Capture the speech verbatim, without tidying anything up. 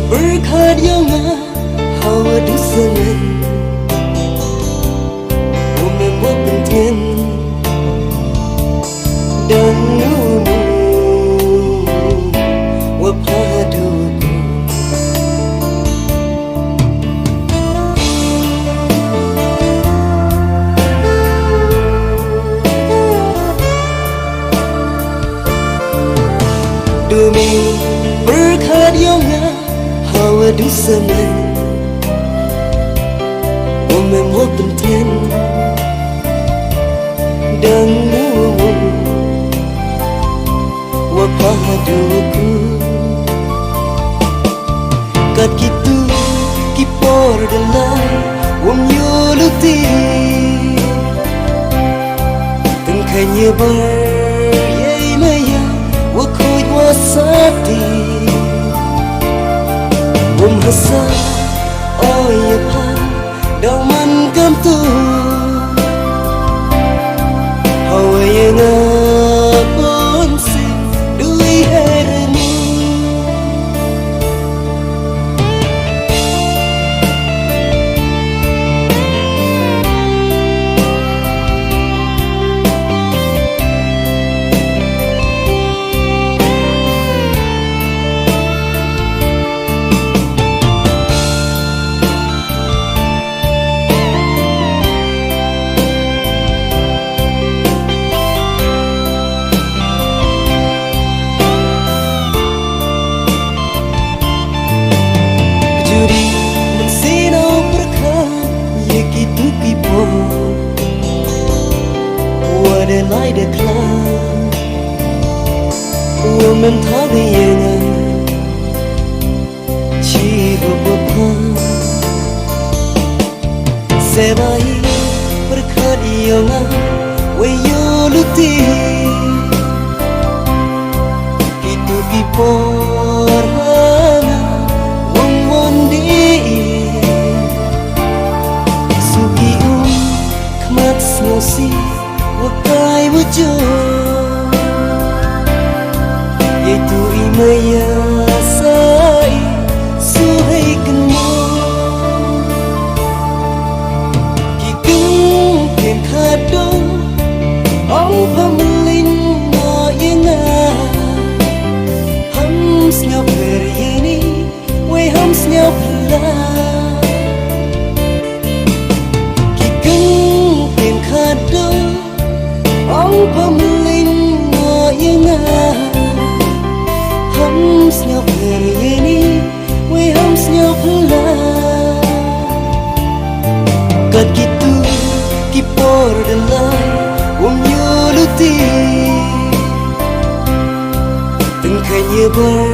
Pyrkhat ïa nga ha wa du samen, u mem wa pyntngen, dang nu mu wa pha du ku. Du mi pyrkhat ïa nga ha wa du samen, wa mem wa pyntngen, dang nu wa pha du ku. Kat kitu ki por de lai wam yu luti. Teng kanya bar yai maya wa khuid wa sati. Wam hasa oi ya pha daw man kam tu. Hawa ya nga pon si dui herni. Juri mynsiem u pyrkhat ïa kitu ki por, wa de lai de khlad, wa mem tha de ïa nga chi wa wa pha. Sebai pyrkhat ïa nga wei yu luti. Kitu ki por ha nga wang wang di. Suki um khmat snosi wa kai wa jo. Yaitu i maya sai suhei kynmo. Ki kung ken khadong ong pamlin mo ïa nga. Ham sngap ber ïa ni wei ham sngap la. Ki kung ken khadong ong pamlin mo ïa nga. Ham sngap ber ïa ni wei ham sngap la. Kat kitu ki por de lai wam yu luti. Teng kanya bar